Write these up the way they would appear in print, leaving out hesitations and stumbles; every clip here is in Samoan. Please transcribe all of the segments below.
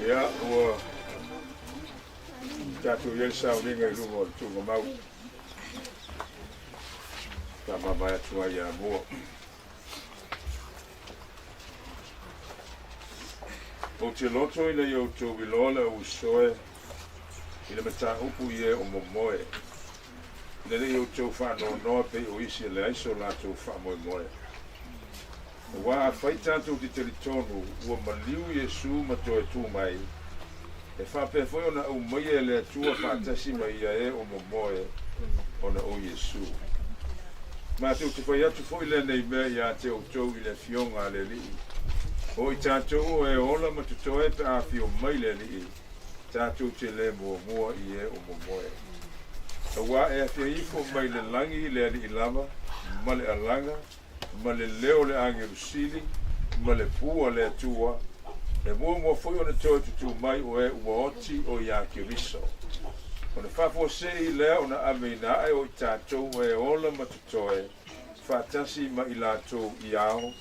Ia, ua tatou i ai le sauniga i luga o le tuugamau. Faamavae atu ai ia mua. Ou te loto ina ia outou iloa le auusoe i le mataupu i e o momoe, ina ne i outou faanoanoa pei o isi e leai so latou faamoemoe. Aua afai tatou te talitonu ua maliu Iesu ma toe tu mai, e faapea foi ona aumaia e le Atua faatasi ma ia e o momoe ona o Iesu. Matou te fai atu foi lenei mea ia te outou i le Afioga a le Alii, o i tatou o e ola ma totoe pe a afio mai le Alii, tatou te le muamua i e o momoe. Aua e afia ifo mai le lagi le Alii lava, ma le alaga, ma le leo o le agelu sili, ma le pū a le Atua, e muamua foi ona toe tutū mai o e ua oti o iā Keriso. Ona faafuasei lea ona aveina ae o i tatou o e ola ma totoe faatasi ma i latou i ao,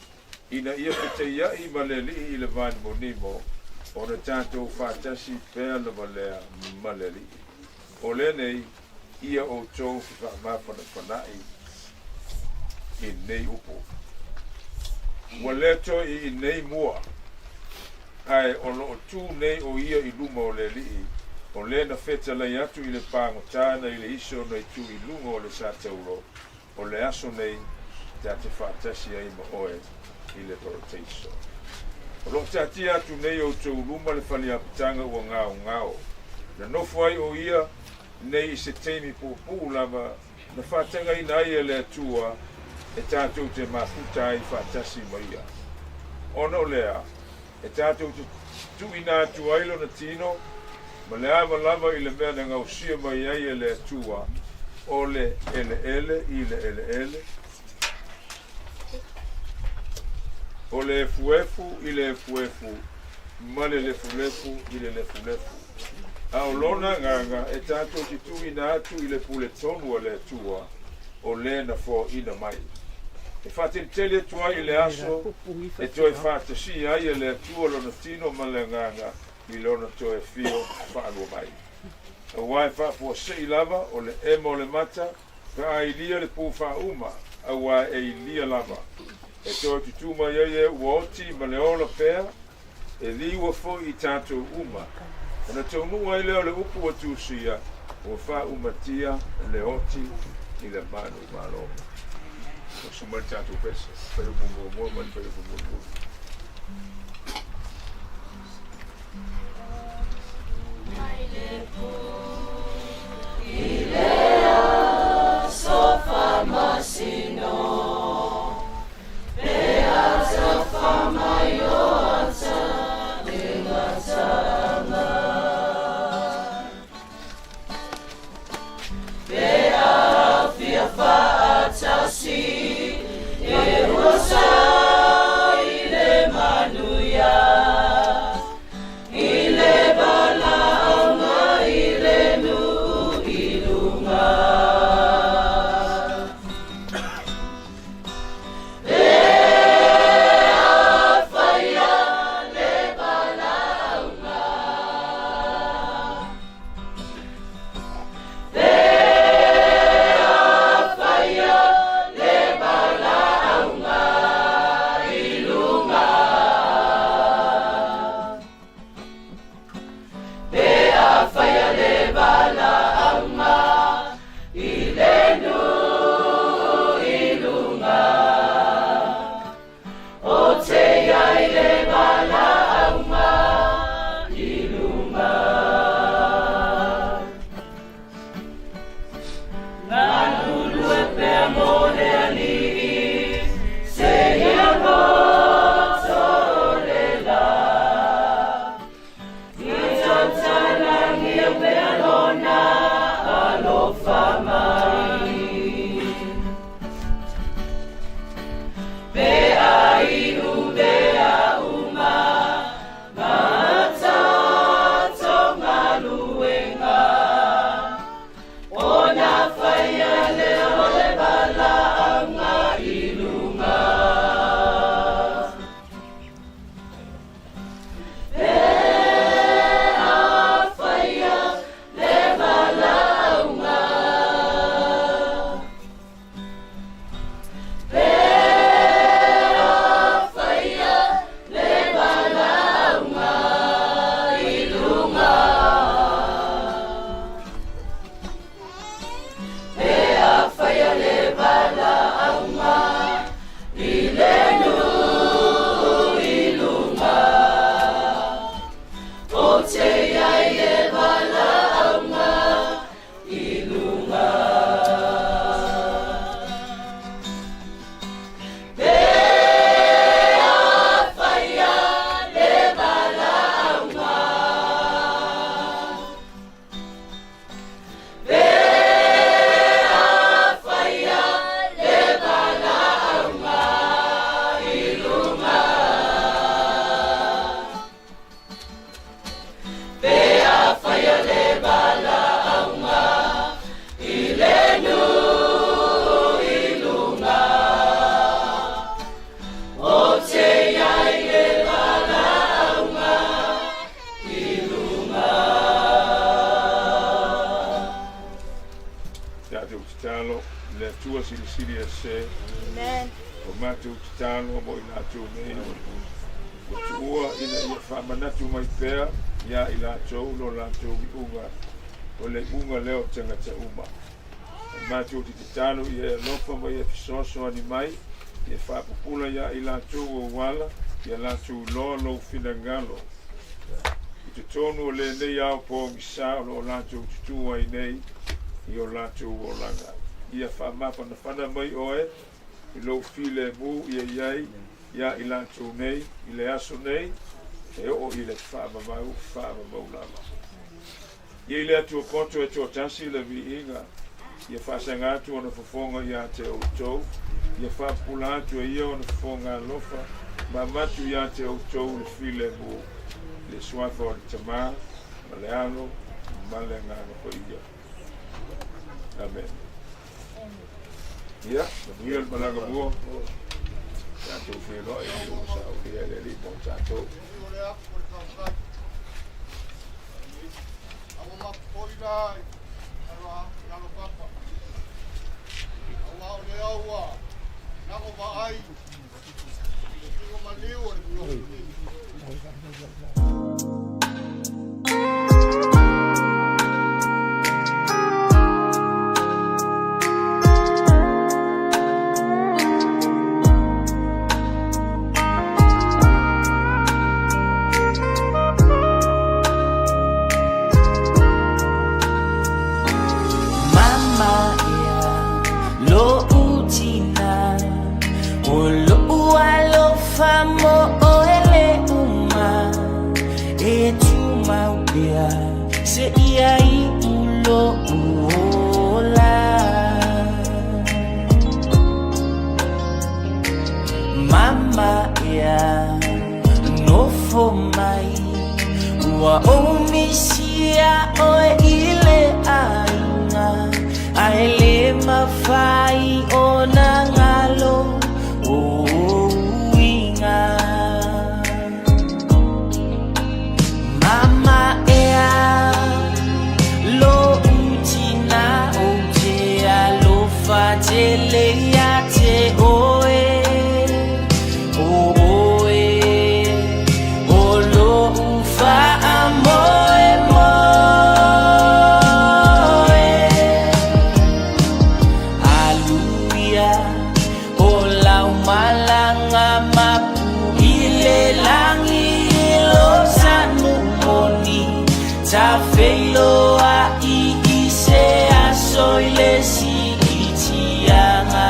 ina ia fetaiaʻi ma le Alii i le vanimonimo, ona tatou faatasi pea lava lea ma le Alii. O lenei, ia outou fefaamafanafanaʻi i nei upu. Ua le toe i inei mua, ae o lo o tū nei o ia i luma o le Alii, o le na fetalai atu i le pagota na i le iso na i tū i luga o le sataulo, o le aso nei ta te faatasi ai ma oe i le Parataiso. O lo o taatia atu nei outou luma le faliapitaga ua gaogao, na nofo ai o ia nei i se taimi puupuu lava na faatagaina ai e le Atua e tatou te mafuta ai faatasi ma Ia. Ona o lea, e tatou te tuuina atu ai lona tino ma le ava lava i le mea na gausia mai ai e le Atua, o le eleele i le eleele, o le efuefu i le efuefu, ma le lefulefu i le lefulefu. A o lona agaga e tatou te tuuina atu i le pule tonu a le Atua, o le na foaina mai. E faateliteli atu ai i le aso e toe faatasia ai e le Atua lona tino ma le agaga i lona toe afio faalua mai. Aua e faafuasei lava o le ema o le mata pe a ilia le pū faauma, aua e ilia lava. E toe tutū mai ai e ua oti ma le ola pea, e liua foi i tatou uma. Ona taunuu ai lea o le upu ua tusia, ua faaumatia le oti i le manu malo. Oso mai le tatou pese, fai upu muamua ma le fai upu mulimuli. Mai le pō i le aso faamasino. matou tatalo mo i latou nei ua tuua ina ia faamanatu mai pea iā i latou lo latou iuga, o le iuga lea o tagata uma. E matou te tatalo ia e alofa ma ia fesoasoani mai, ia faapupula iā i latou ou ala, ia latou iloa lou finagalo i totonu o lenei ao pogisa o loo latou tutū ai nei i o latou olaga. Ia faamafanafana mai oe i lou filemu ia i ai iā i latou nei i le aso nei e oo i le faavavau faavavau lava. Ia i le Atua poto e toatasi le viiga, ia faasaga atu ona fofoga iā te outou, ia faapupula atu e ia ona fofoga alofa ma avatu iā te outou le filemu, i le suafa o le Tamā ma le Alo ma le Agaga Paia. Amene. Ia, manuia le malaga mua. Tatou feiloai i ua saulia e le Alii mo tatou. Mama ia lo utina o lo'u alofa mo oe le uma e tumau pea seia iʻu lo'u ola. Mama ia nofo mai ua ou misia oe i le aiga ae le mafai ona galo o uiga. Mama ea lo'u tina ou te alofa tele ia te oe o oe o lo'u faamoemoe. Aluia o lau malaga mapu i le lagi lo sanu moni tafeiloai i se aso i le siitiaga.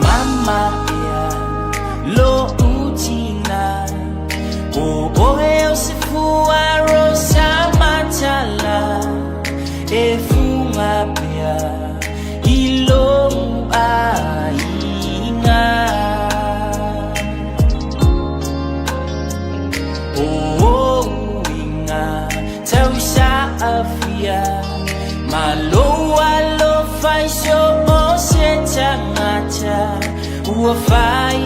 Mama ea lo'u tina o oe o se fua rosa matala e fuga pea i lou aiga. O uiga tausaafia ma lou alofa i so o se tagata ua fai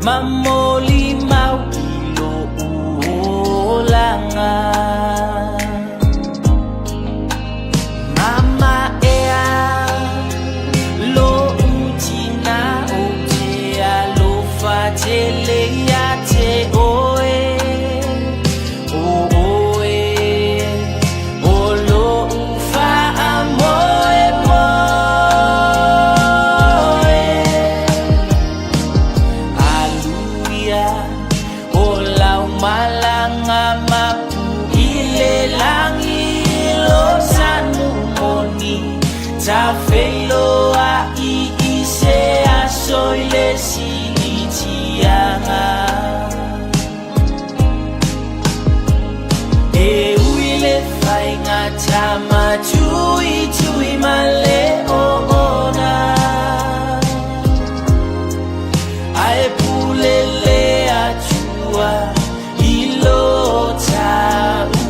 ma molimau i lo'u olaga. Mama ea lo'u tina ou te alofa tele ia te oe o oe o lo'u faamoemoe. Aluia o lau malaga mapu i le lagi lo sanu moni tafeiloai i se aso i le siitiaga. E ui le faigata matuitui ma le oona ae pule le Atua i lo taua.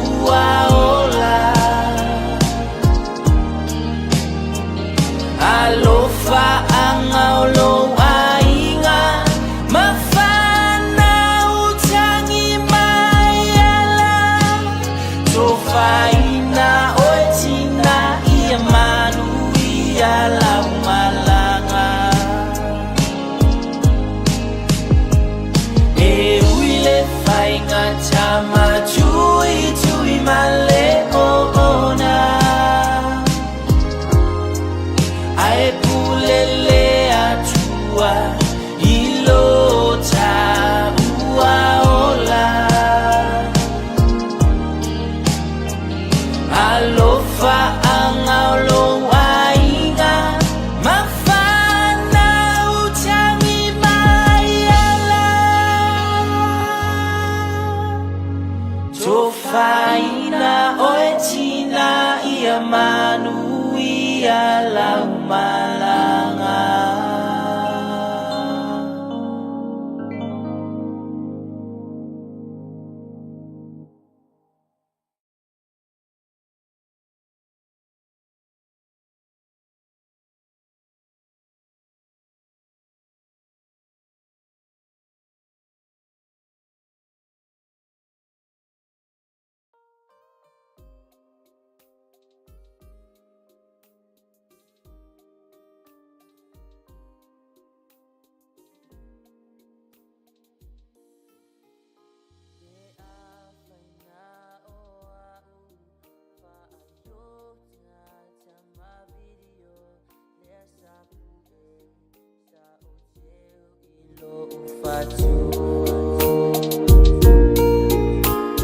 Faaga o lou aiga ma fanau tagi mai ala. Tofaina oe tina ia manuia lau malaga.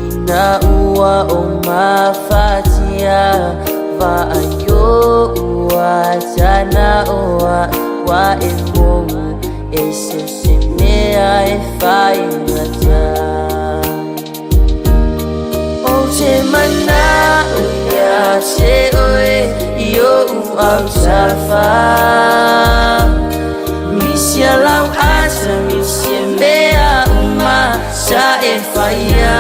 Ina ua o mafatia vaaio ua tana oa wa e mou e se se mea e whaingata. O te mana o ia se oe i o u au tafa. Misia lau asa, misia mea uma sa e whaia.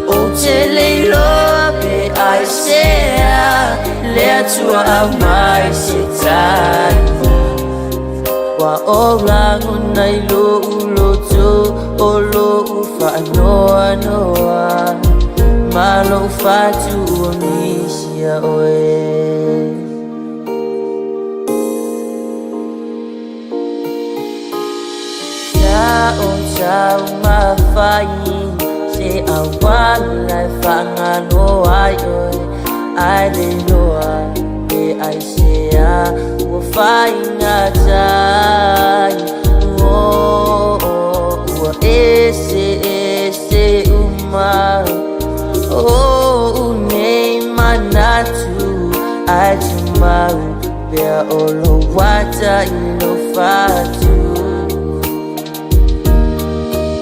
O te leiloa pe ai sea, lea tua au mai se tani. Wa o lango nei lo uloto, o lo u whaanoa noa. Ma lo whatu ua misia oe. Sa o tau mawhai, se awala e whangalo ai oe. Ai le loa, e ai sea, ua whainga tai. Oh, ua ese ese uma. Oh, unei manatu, ai te mau, pea o lo wata i lo whatu.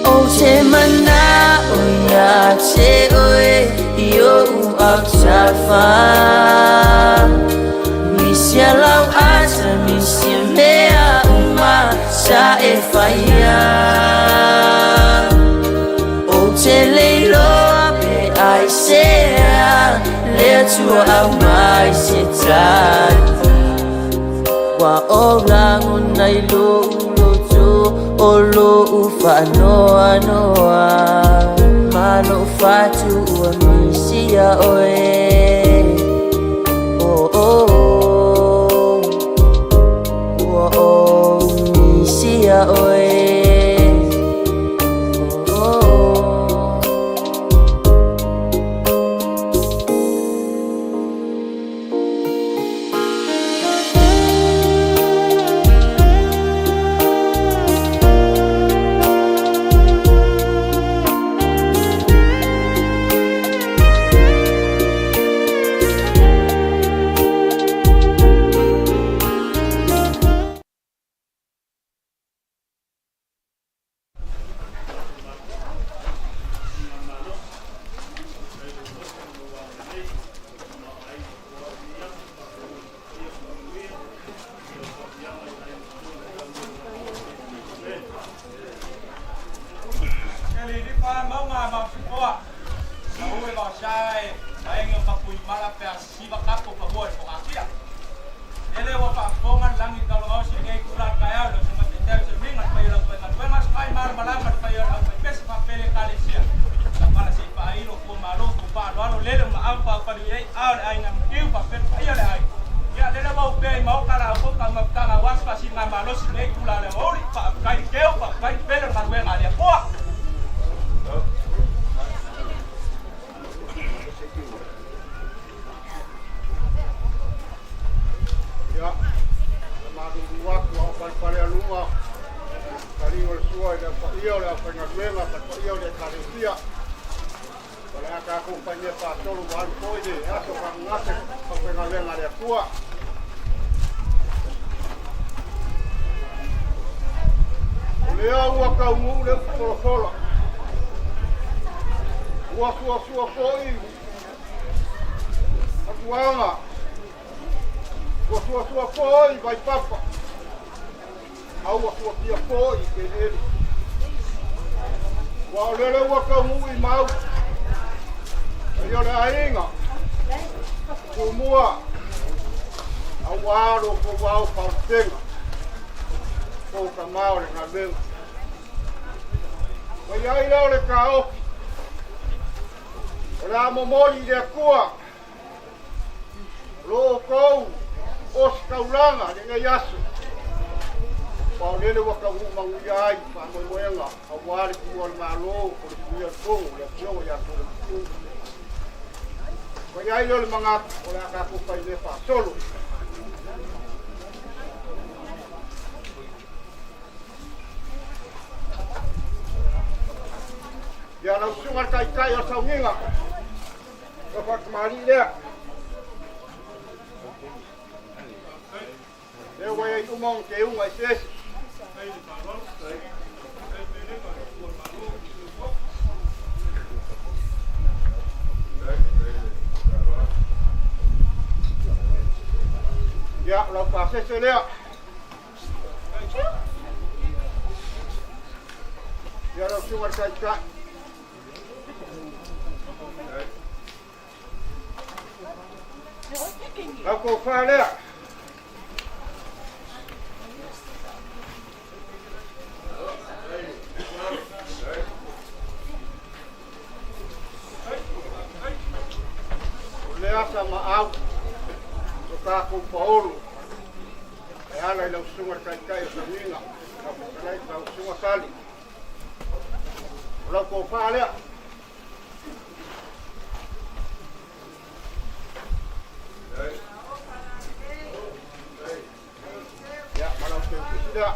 O te mana o ia te oe i o u au tafa. Misia lau asa, misia mea uma sa e whaia. O te leiloa pe ai sea, lea tua au mai se tani. Wa o lango nei lo uloto, o lo u whaanoa noa. Ma lo whatu ua misia oe. Oh, oh, oh. Ua o misia oe. Oh, oh. Ia, malulu atu a o palepale aluga, taliga o le sua i le aupaia o le aufaigaluega ma le paia o le Ekalesia. O le a tatou faia faatolu ua alu foi le aso faagase faafaigaluega a le Atua. O lea ua taunuu le upu folafola. Ua suasua foi matuaga. Ua suasua foi vaipapa. A ua suatia foi i eleele. Ua o lele ua taunuu i mau. Ai o le aiga. Tumua. Auā lo kou ao pautega. Kou tamā o le galuega. Ua i ai lea o le taofi. O le a momoli i le Atua. Lo outou ositaulaga lenei aso. Ua o lele ua taunuu manuia ai faamoemoega auā le tuua o le Malo o le Tuia o le Fono, le Afioga ia Tuiletutu. Ua i ai lea o le manatu o le a tatou faimea faasolo. Ia lau susuga le taitai o le sauniga, ua faatamalii lea. Lea ua i ai uma ona teuga eseese. Ia, o lau pasese lea. Ia lau susuga le taitai. Lau tofa lea. O lea sa maau o tatou paolo e ala i lau susuga le taitai o Sauniga, lau fetalai, lau susuga Sali. O lau tofa lea. Ia, ma lau teutusi lea.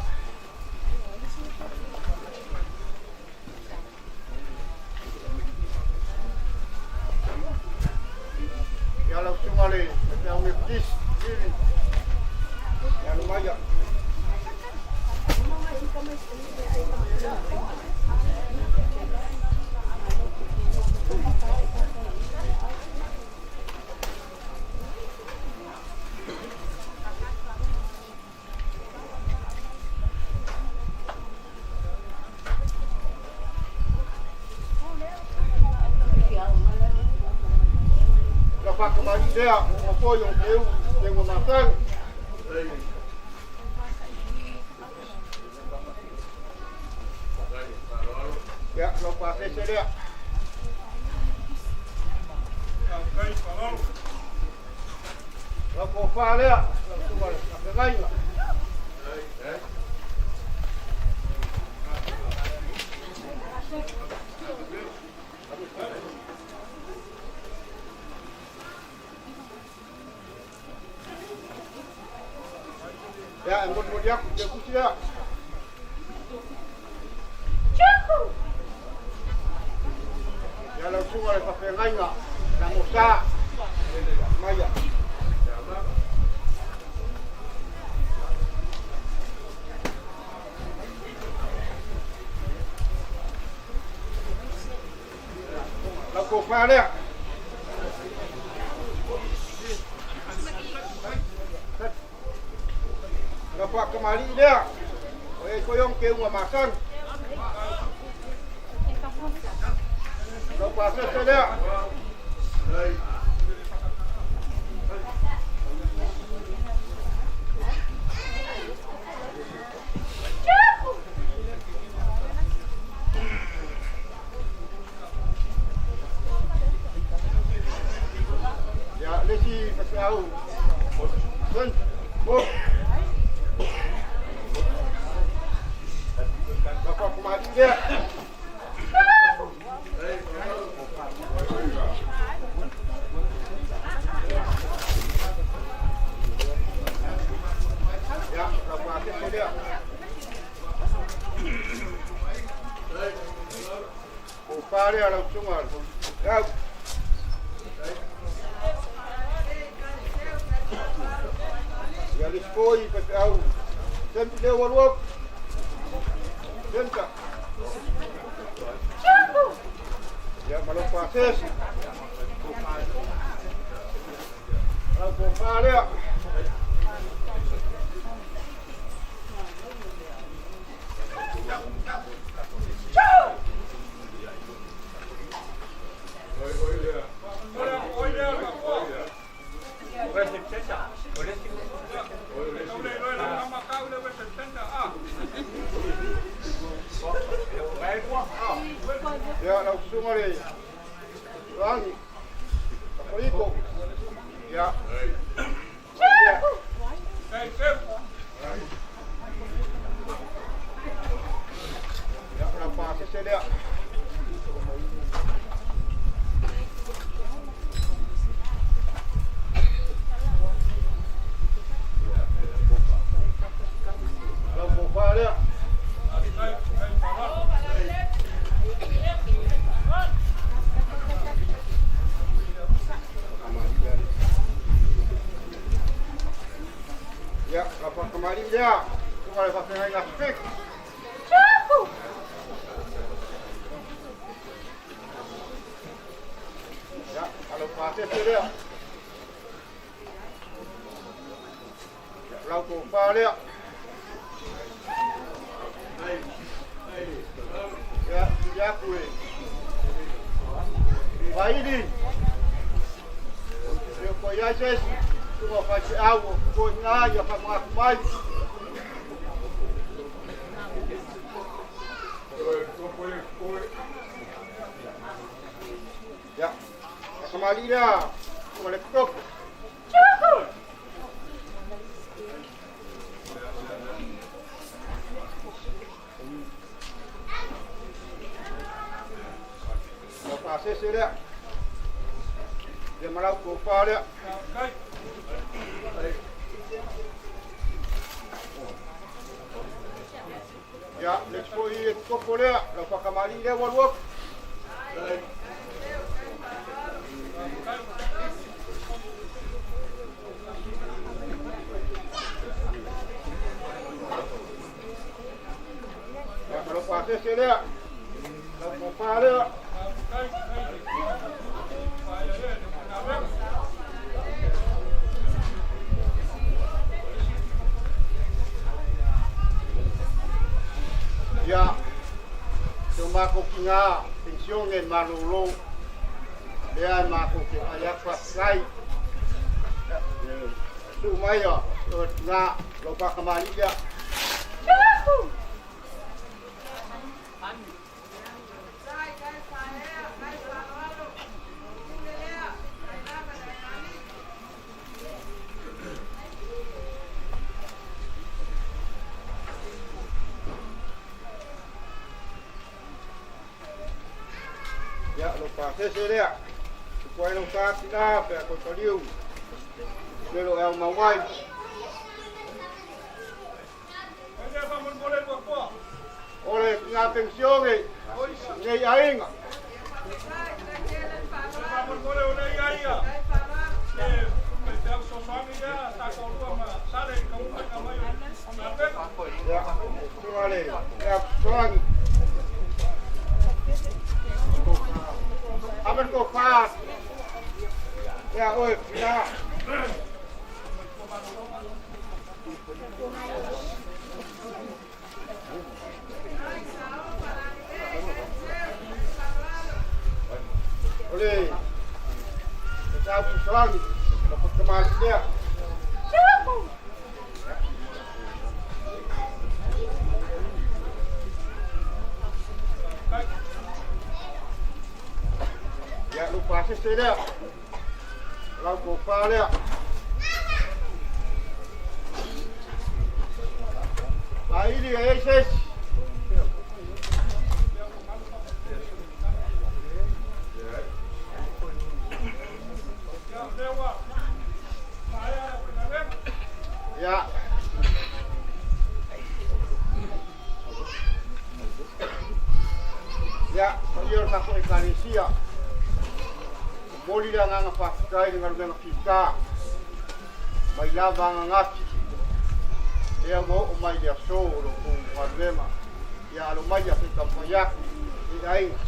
Ia lau susuga le Feau Methodist, Lili. Ia alu mai ia. Ka whakamari lea o foi o te u te ua matau. Ia, lau pasese lea. Lau tofa lea, lau susuga le faafeagaiga. Ia, e molimoli atu i te tusi lea. Ia, lau susuga le faafeagaiga, Lagosa, maia. Lau tofa lea. Lau faatamalii lea. O e foi ong teuga masani. Lau pasese lea. Ia, le isi faifeau. Sen, mo. Lau faatamalii lea. Ia, lau pasese lea. Tofa lea lau susuga. Au. Ia le foi pa au. Sempre deu o louco. Senta. Ia malo pasesi. Lau ko lea. Ia lau susunga le Rangi. Kakoliko. Ia. Ia. Ia lau pasese lea. Lau ko lea. Ia, lau whakamari lea. Tuka le whawhengai ngā spik. Ia, alo pasese lea. Ia, lau ko lea. Ia, ia ku e. Vaili. Ia ko ia se tuka whai te au o ko ngā ia whamangaku mai. Ia, whakamari lea. Tuka le kutopo. Lau pasese lea. Ia malau ko pa lea. Ia, le foi e topo lea. Lau whakamari lea walu aku. Ia, malau pasese lea. Lau ko pa lea. Ia, te o mako ki ngā pensione malolo. Lea e mako ke ai apa sai. Tu mai o, o ngā lau whakamari lea. Ia, lau pasese lea. Tu koe lau tāti nā, pea koe kaliu. Lelo e au mauai. Ole ngā pensione, nei ainga. Ia, tunga le, ia tuangi. Amen ko pa. Ia, oe, pina. Ole, te tau tuangi. Lau whakamali lea. Ia, lau pasese lea. Lau ko pa lea. Vaili e sesi. Ia. Ia, ia o takou ekalesia. Momoli le agaga faafetai i le galuega fita mai lava ananafi lea ua oo mai le aso o lo outou galuega. Ia alo mai ia se i taumafai atu e aiga.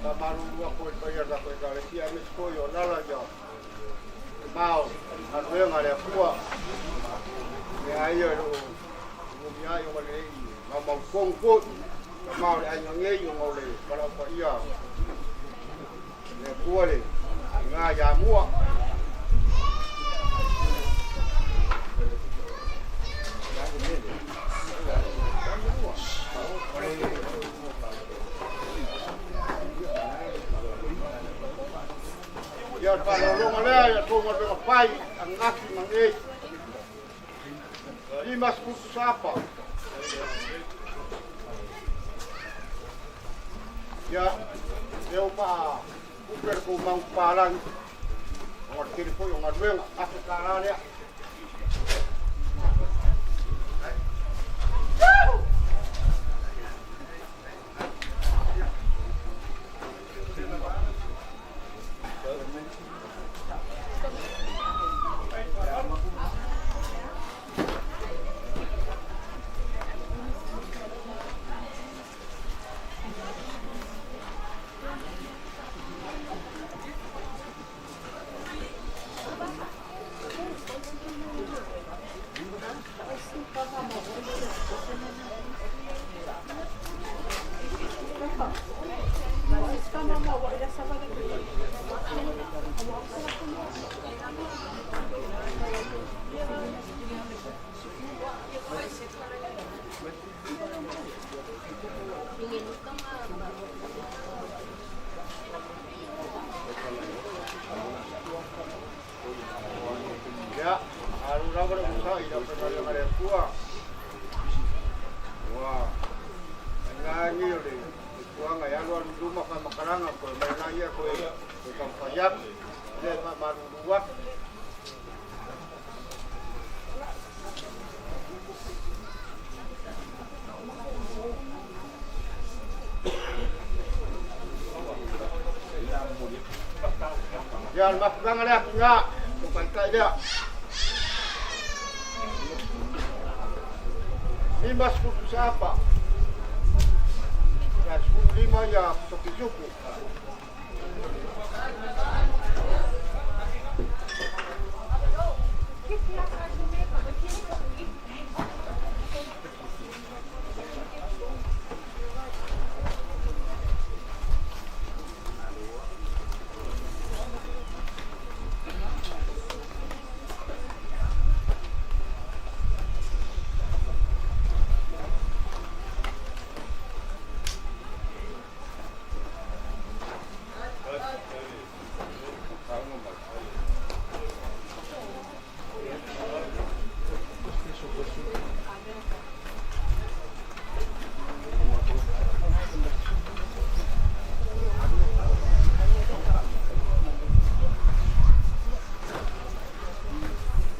Faamalulu atu i le paia o le tatou Ekalesia aemaise foi o alaala ia le ma o galuega a le Atua. Mea ia e le o umi ai ona le i maumautonu foi le ma o le aiga nei ona o le valaau paia le Atua le iga ia mua. Ia o le faaaloaloga lea i a outou galuega fai ananafi ma nei. 50 sapa. Ia, lea ua faapupe le tou manupapalagi ona o le tele foi o galuega, $1,000 lea. Ia, alu lava le onosai i le aufaigaluega a le Atua. Ua ainaagi o le tuaga e alu alu i luma faamatalaga toe mai laia toe toe taumafai atu. Lea e faamalulu atu. Ia, o le mafutaga lea tina, o taitai lea. 50 tusapa. Ia, 15 ia Sopisupu.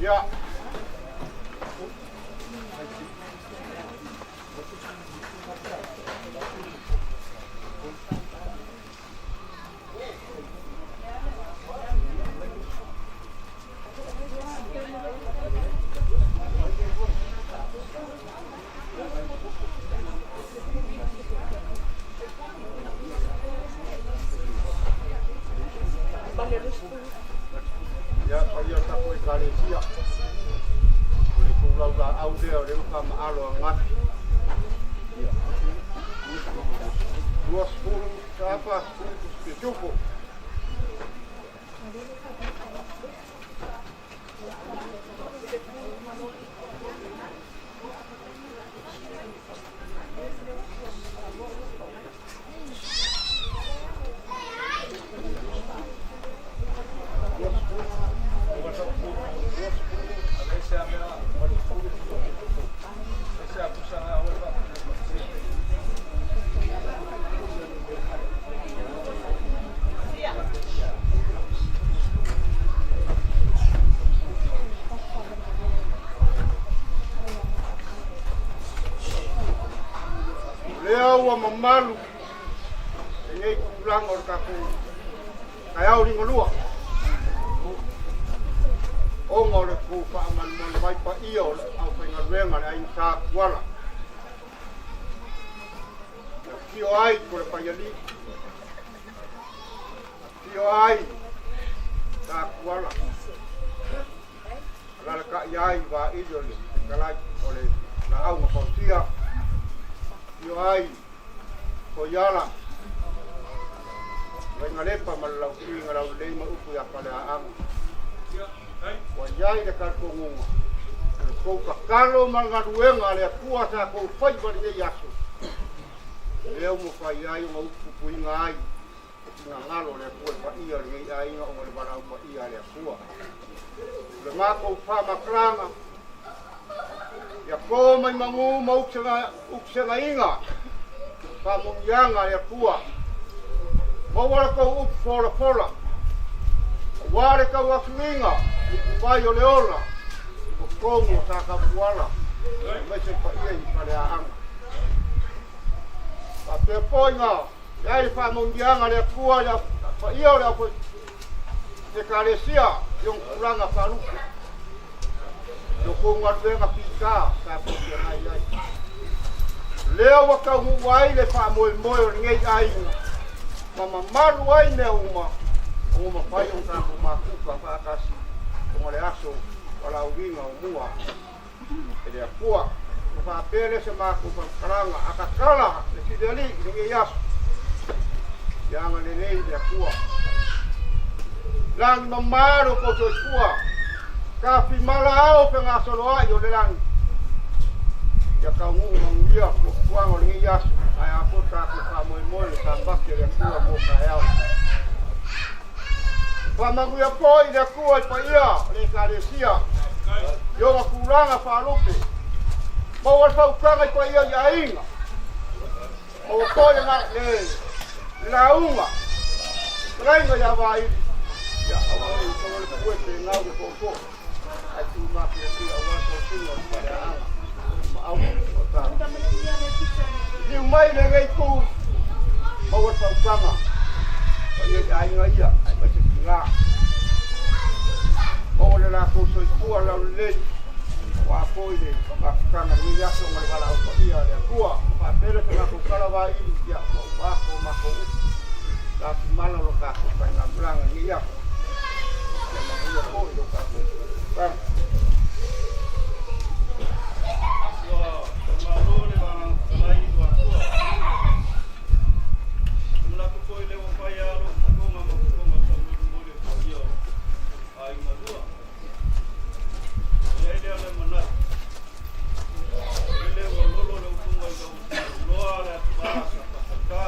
Ia. Ia, paia o le tatou Ekalesia, o le itulau laau lea o lea ua faamaalo ananafi. Ia, 20 sapa, 10 pisupo. ua mamalu lenei tulaga o le tatou taeao liugalua, ona o le tou faamalumalu mai paia o le aufaigaluega le Aiga Sa Tuala. E afio ai Tolepaialii, afio ai Sa Tuala, alalatai ai Vaili o le fetalai o le laau na fausia, afio ai Koiala, Vainalepa ma le Lauti na laulelei ma upu ia Faleaaga. Ua i ai le talitonuga o le tou tatalo ma le galuega a le Atua sa tou faiva i lenei aso, lea ua mafai ai ona upupupuina ai le finagalo o le Atua i paia o lenei aiga ona o le valaau paia a le Atua. O le matou faamatalaga, ia to mai manu ma utusegaiga faamanuiaga a le Atua. Maua le tou upu folafola, aua le tauasuina i ipuvai o le ola i totonu o Satapuala aemaise le paia i Faleaaga. Faapea foi na i ai le faamanuiaga a le Atua i le paia o le aufai Ekalesia i ona tulaga faalupe, i o tou galuega fita sa tou feagai ai. Lea ua taunuu ai le faamoemoe o lenei aiga ma mamalu ai mea uma ona mafai ona tatou mafuta faatasi ona le aso valaauina o mua e le Atua. Ua faapea lea se matou faamatalaga, a tatala le Filialii i lenei aso, ia agalelei le Atua. Lagi mama lo kou soifua, tafimala ao fegasoloai o le lagi. Ia taunuu manuia fuafuaga o lenei aso, ae a foi tatou faamoemoe le Sapati a le Atua mo taeao. Faamanuia foi le Atua i paia o le Ekalesia i ona tulaga faalupe. Maua le fautuaga i paia i aiga. Maua foi le, le, lauga. Talaiga ia Vaili. Ia aua ne i solo le pue pe gau le tootoo. Ae tu mafilafila aua tausiga o le faleaaga ma auga o ta. Liu mai lenei itu, maua le fautuaga paia i aiga ia aemaise tina. Maua le latou soifua laulelei aua foi le mafutaga lenei aso ma le valaau paia a le Atua. Faapea le se matou tala vaili ia ua uma atu o matou upu. Tatumala lo tatou faigamalaga lenei aso. Ia manuia foi lo tatou fonotaga. Ua faamalo le Agaga Fetalai i Luatua. E manatu foi lea ua fai lava lou fofoga ma fofoga taumolimoli o paia o aiga lua. E i ai lea o le manatu, lele ua lolo le uluga i lou loa le atuvā sa faatautā.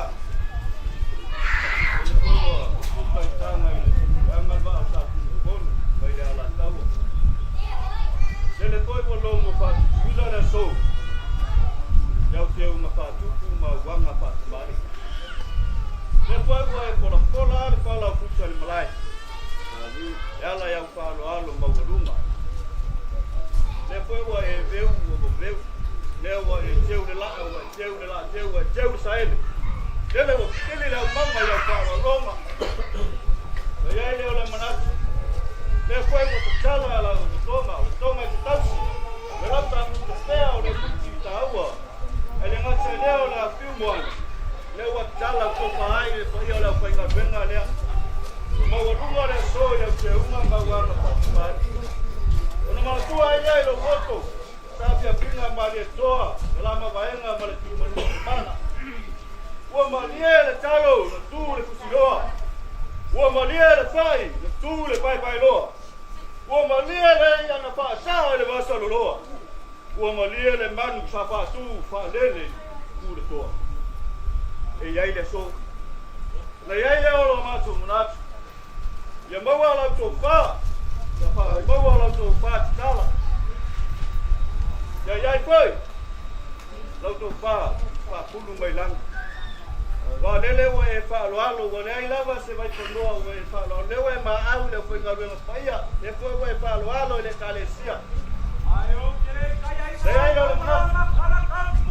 Lele foi ua tuta i taga i le felupeaga le vaa o Satunumafono mai le Alataua. Lele foi ua logo faatutuila le aso i au teuga faatupu ma auaga faatamalii. Lea foi ua e polapola le faalaufuta i le malae e ala i au faaaloalo maualuga. Lea foi ua e veu ua vaveu, lea ua e teu le laa ua e teu le laa teu ua e teu le saele. Lele ua pili le aumaga i au faaaloaloga. Na i ai lea o le manatu, lea foi ua tatala lau toga, o le toga i te tausi, le lau taputa pea o le muti i taua. E le gata i lea o le afiu moana, lea ua tatala tofa ai le paia o le aufaigaluega lea. Ua maualuga le aso i au teuga ma au aga faatamalii. Ona manatua ai lea i lou loto, saafiafiga Malietoa, le Lamavaega ma le Tuimanua. Ua malie le talo na tu le fusiloa. Ua malie le fai na tu le paepaeloa. Ua malie le ia na faasaa i le vasaloloa. Ua malie le manu sa faatu faalele tu le toa. E i ai le aso. Na i ai lea o lo matou manatu. Ia maua lau tofa. Ia faamaua lau tofa tatala. Ia i ai foi lau tofa faapulu mai lagi. Aua lele ua e faaaloalo, ua leai lava se vaipanoa ua e faaaloalo. Lea ua e maau i le aufaigaluega paia, lea foi ua e faaaloalo i le Ekalesia. Leai lea o le manatu,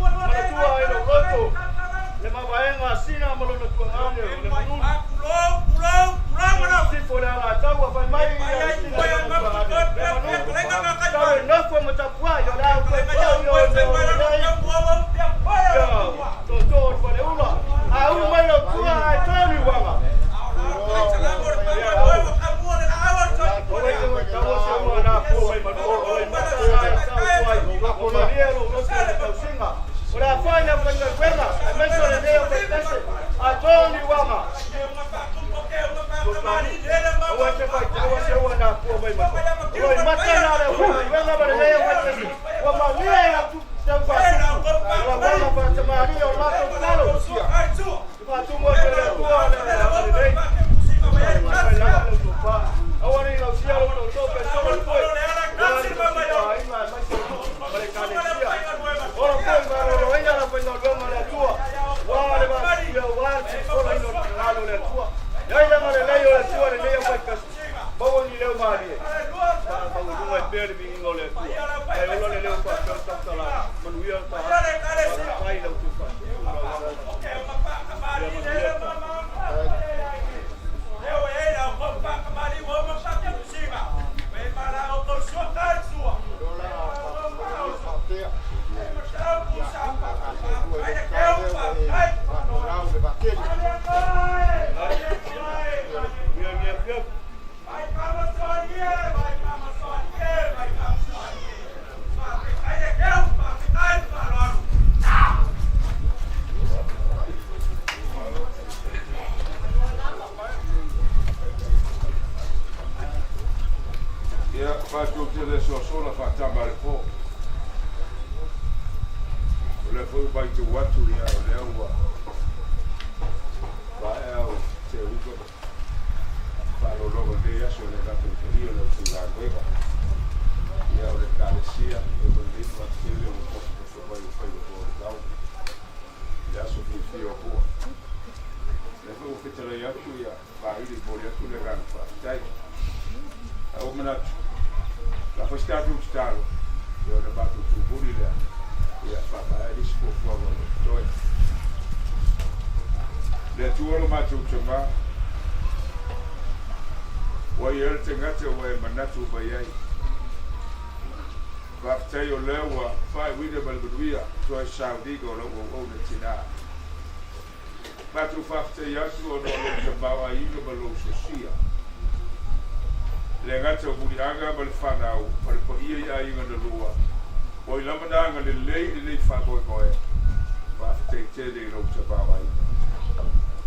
manatua ai lou loto le ma lona tuagane o le manunu. Sifo le Alataua fai mai ia le Manunu. Tau e nofo ma tapuai o le au toetoe o le o le ia toto o le faleula. A ulu mai lau tua ae toe ni uaga. Ia, matou te le soasola faatama a le po. O lea foi ua matau atu, ia, o lea ua maea o teuga ma faaaloaloga o lenei aso i le gata i paia o le aufaigaluega. Ia, o le Ekalesia, ia ma lenei manatu tele ua potopoto mai ua faiva foi o le tau i le aso fiafia o Atua. O lea foi ua fetalai atu ia Vaili, momoli atu le agaga faafetai. Ae ua manatu, o le a fai se tatou tatalo, ia ona matou tumuli lea, ia faamaea ai le isi fuafuaga o lo o totoe. Le Atua lo matou Tama, ua i ai le tagata ua e manatu mai ai. Faafetai o lea ua faaiuina ma le manuia toe sauniga o lau auauna tina. Matou faafetai atu ona o lou tamaoaiga ma lou sosia. E le gata o Muliaga ma le fanau ma le paia i aiga na lua, ua i lama na agalelei i lenei faamoemoe. Faafetai tele i lou tamaoaiga.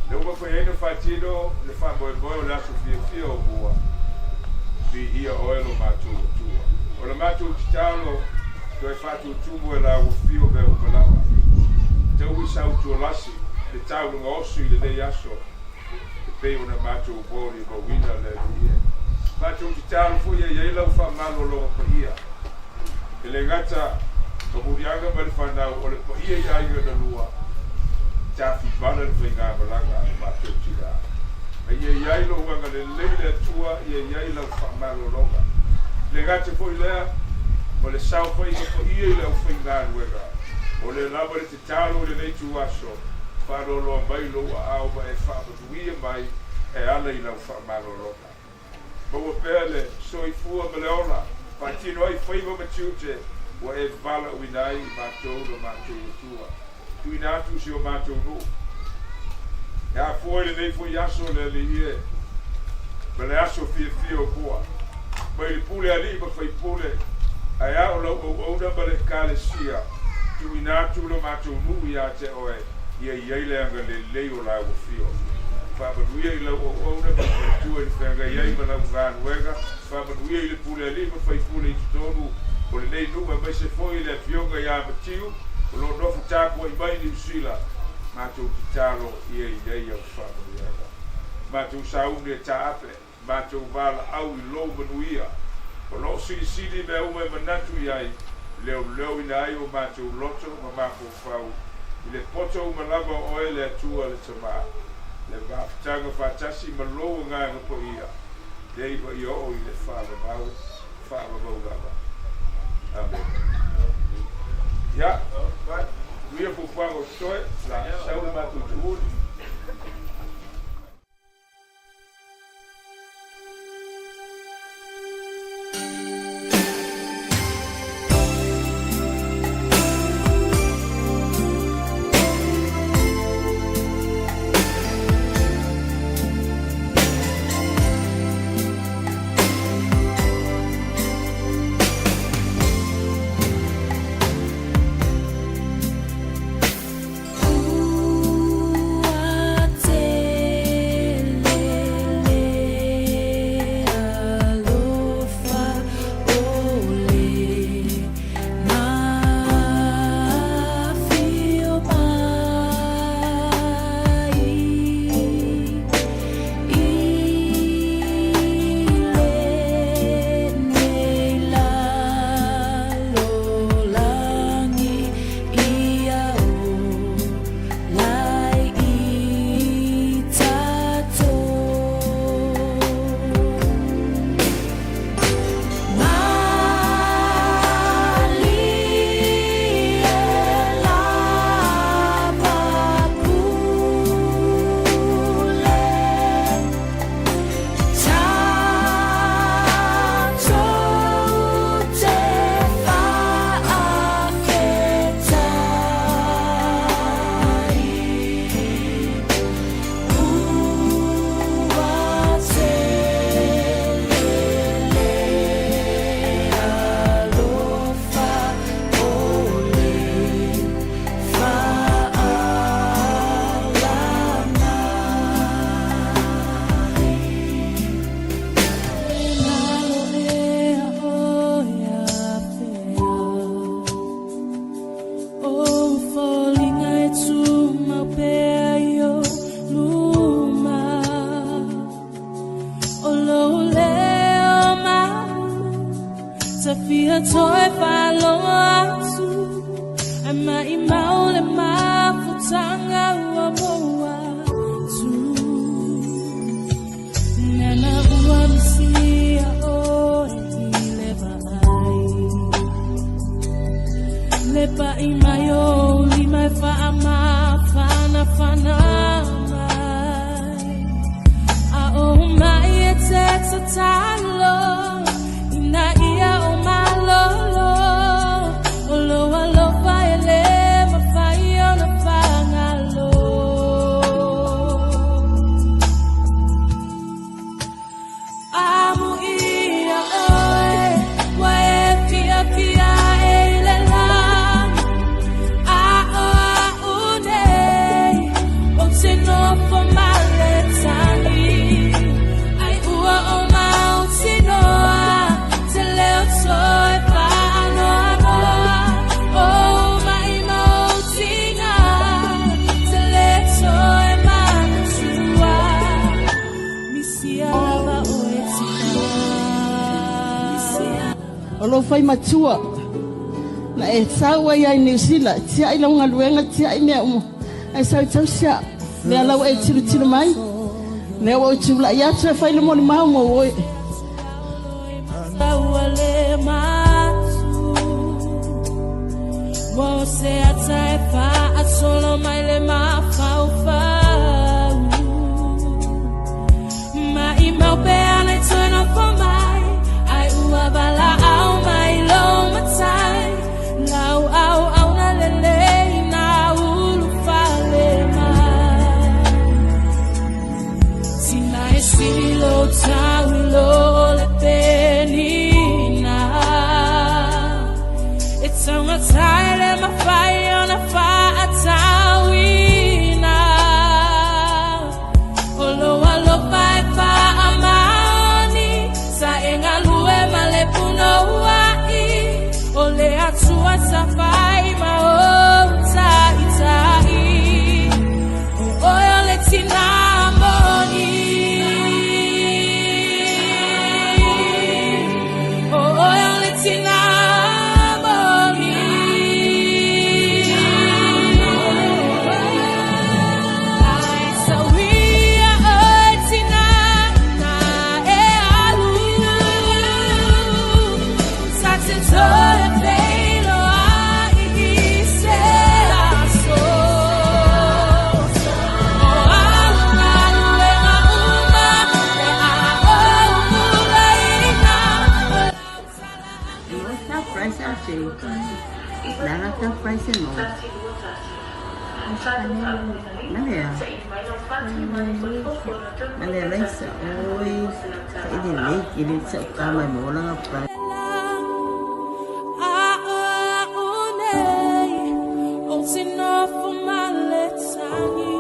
Lea ua mafai ai na faatino le faamoemoe o le aso fiafia o mua, viia oe lo matou Atua. O la matou tatalo, toe faatutumu e la ua fio mea uma lava. Tau i sautualasi le taulaga oso i lenei aso, e pei ona matou molimauina le Alii e. Matou tatalo foi ia i ai lau faamalologa paia, e le gata o Muliaga ma le fanau, o le paia i aiga na lua, tafimala le faigamalaga a le matou tina. A ia i ai lou agalelei le Atua, ia i ai lau faamalologa. E le gata foi lea, ma le saofaiga paia i le aufaigaluega, o lea lava le tatalo i lenei ituaso, faaloaloa mai lou aao ma e faamanuia mai e ala i lau faamalologa. Maua pea le soifua ma le ola, faatino ai faiva ma tiute ua e valaauina ai i matou lo matou Atua. Tuuina atu si o matou nuu. E afua i lenei foi aso le Alii e, ma le aso fiafia o mua, mai le pule alii ma faipule, ae a o lau auauna ma le Ekalesia, tuuina atu lo matou nuu ia te oe, ia i ai le agalelei o lau afio. Faamanuia i lau auauna ma le faletua i le feagai ai ma lau galuega, faamanuia i le pule alii ma faipule i totonu o lenei nuu aemaise foi le afioga ia Matiu o lo o nofo tapuai mai i Niu Sila, matou tatalo ia i ai au faamanuiaga. Matou sauni e taape, matou valaau i lou manuia, o lo o silisili mea uma e manatu i ai, leoleoina ai o matou loto ma mafaufau i le poto uma lava o oe le Atua le Tama, le mafutaga faatasi ma lou Agaga Paia, nei ma ia oo i le faavavau, faavavau lava. Amene. Ia, manuia fuafuaga o totoe, la sau le matou tuuli. na toe faalogo atu Ai maʻimau le mafutaga ua moua atu Nana ua misia oe i le vaai Le paʻi mai ou lima e faamafanafana mai A o mai e te tatalo Ina ia o malolo O lou alofa e lē mafai ona faagalo Amuia oe ua e fiafia e i le lagi A o a'u nei Ou te nofo ma le tagi Ai ua ou mautinoa Te le o toe faanoanoa Ou maʻimau tiga Te le toe manatua Misia lava oe tina O lou fai matua na e sau ai ai Niu Sila tiai lau galuega tiai mea uma ae sau e tausi a'u lea lau e tilotilo mai lea ua ou tula'i atu e fai le molimau mo oe. Ua le matu Ua o se ata e faasolo mai le mafaufau Maʻimau pe ana i toe nofo mai Ai ua valaau mai lou matai Lau auauna lelei na ulufale mai Tina e sili lou tau i lo le penina E taugata e le mafai ona faatauina O lou alofa e faamaoni Sa e galue ma le punouai O le Atua sa fai ma ou taitai O oe o le tina moni O oe o le tina moni Ai sauia oe tina na e alu Sa te toe feiloai i se aso O au galuega uma o le a ou pulaina Iwa price ate. Langa ka price mo. Nalea. Nalea laisa oi. Sa ili lake ili sa kama mo langa price. A o a'u nei Ou te nofo ma le tagi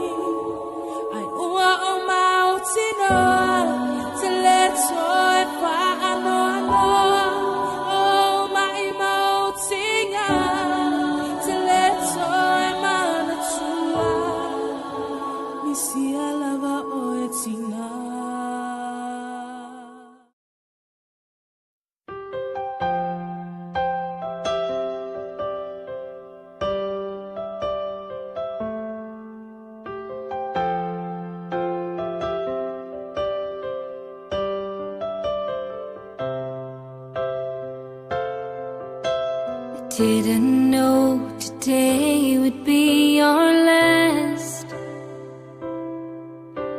Ai ua ou mautinoa Te le toe faanoanoa Ou maʻimau tiga Te le toe manatua Misia lava oe tina. Didn't know today would be our last,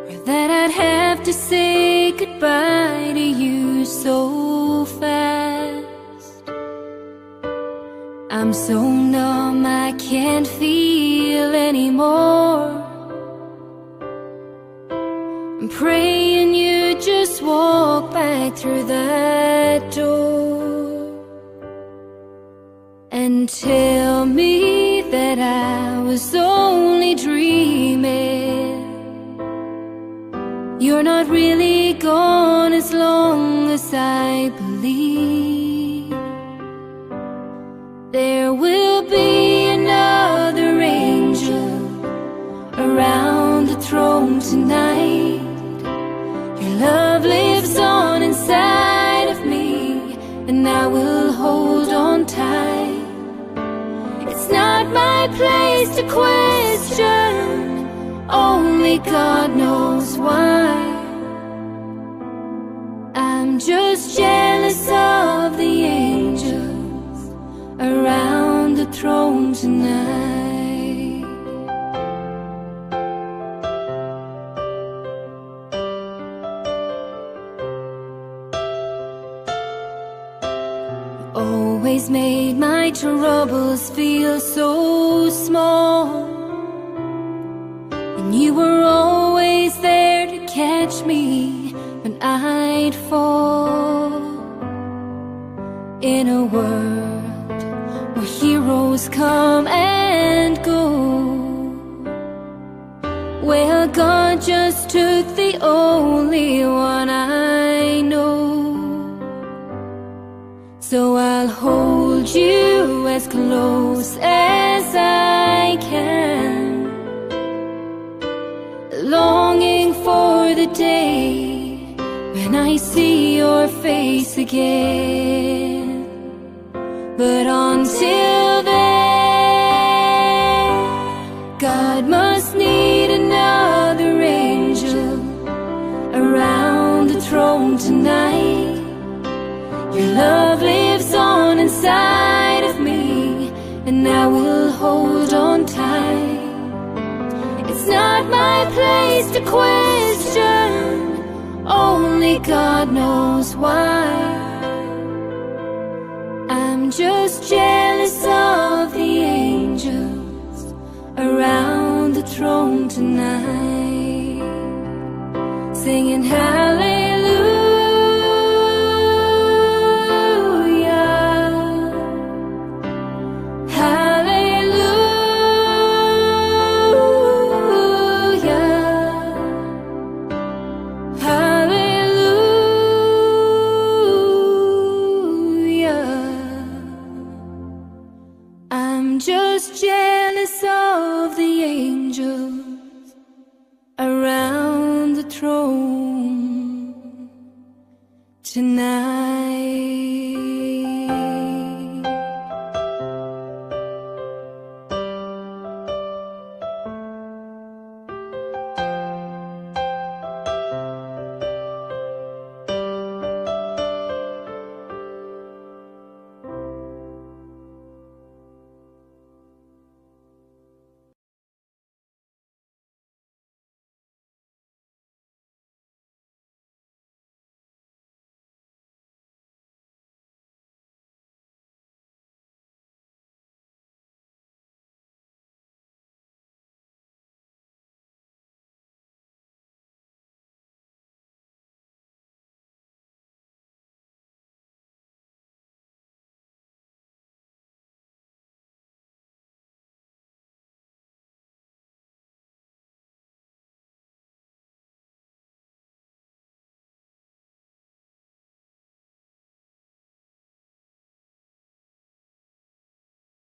or that I'd have to say goodbye to you so fast. I'm so numb, I can't feel anymore. I'm praying you just walk back through that door and tell me that I was only dreaming. You're not really gone as long as I believe. There will be another angel around the throne tonight. Your love lives on inside of me, and I will hold on tight. It's not my place to question, only God knows why. I'm just jealous of the angels around the throne tonight. You always made my troubles feel so small, and you were always there to catch me when I'd fall. In a world where heroes come and go, well, God just took the only one I know. So I'll hold you as close as I can, longing for the day when I see your face again. But until then, God must need another angel around the throne tonight. Your love lives on inside of me, and I will hold on tight. It's not my place to question, only God knows why. I'm just jealous of the angels around the throne tonight, singing hallelujah.